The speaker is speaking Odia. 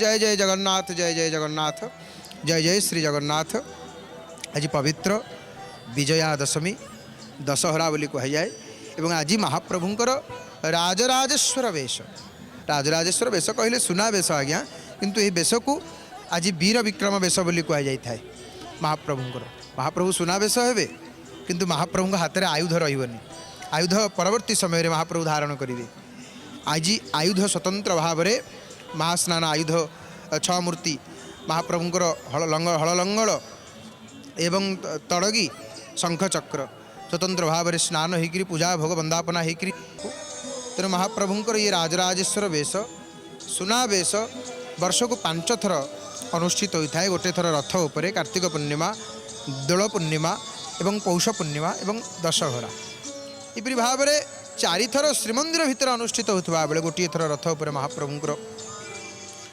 ଜୟ ଜୟ ଜଗନ୍ନାଥ, ଜୟ ଜୟ ଜଗନ୍ନାଥ, ଜୟ ଜୟ ଶ୍ରୀ ଜଗନ୍ନାଥ। ଆଜି ପବିତ୍ର ବିଜୟା ଦଶମୀ, ଦଶହରା ବୋଲି କୁହାଯାଏ ଏବଂ ଆଜି ମହାପ୍ରଭୁଙ୍କର ରାଜରାଜେଶ୍ୱର ବେଶ। ରାଜରାଜେଶ୍ୱର ବେଶ କହିଲେ ସୁନା ବେଶ ଆଜ୍ଞା, କିନ୍ତୁ ଏହି ବେଶକୁ ଆଜି ବୀର ବିକ୍ରମ ବେଶ ବୋଲି କୁହାଯାଇଥାଏ। ମହାପ୍ରଭୁଙ୍କର ମହାପ୍ରଭୁ ସୁନାବେଶ ହେବେ, କିନ୍ତୁ ମହାପ୍ରଭୁଙ୍କ ହାତରେ ଆୟୁଧ ରହିବନି। ଆୟୁଧ ପରବର୍ତ୍ତୀ ସମୟରେ ମହାପ୍ରଭୁ ଧାରଣ କରିବେ। ଆଜି ଆୟୁଧ ସ୍ୱତନ୍ତ୍ର ଭାବରେ ମହାସ୍ନାନ ଆୟୁଧ ଛଅ ମୂର୍ତ୍ତି ମହାପ୍ରଭୁଙ୍କର ହଳ ଲଙ୍ଗଳ ଏବଂ ତଡ଼ଗି, ଶଙ୍ଖ, ଚକ୍ର ସ୍ୱତନ୍ତ୍ର ଭାବରେ ସ୍ନାନ ହେଇକରି, ପୂଜା ଭୋଗ ବନ୍ଦାପନା ହେଇକରି। ତେଣୁ ମହାପ୍ରଭୁଙ୍କର ଇଏ ରାଜରାଜେଶ୍ୱର ବେଶ, ସୁନାବେଶ ବର୍ଷକୁ 5 ଥର ଅନୁଷ୍ଠିତ ହୋଇଥାଏ। ଗୋଟେ ଥର ରଥ ଉପରେ କାର୍ତ୍ତିକ ପୂର୍ଣ୍ଣିମା, ଦୋଳ ପୂର୍ଣ୍ଣିମା ଏବଂ ପୌଷ ପୂର୍ଣ୍ଣିମା ଏବଂ ଦଶହରା। ଏପରି ଭାବରେ 4ଥର ଶ୍ରୀମନ୍ଦିର ଭିତରେ ଅନୁଷ୍ଠିତ ହେଉଥିବା ବେଳେ ଗୋଟିଏ ଥର ରଥ ଉପରେ ମହାପ୍ରଭୁଙ୍କର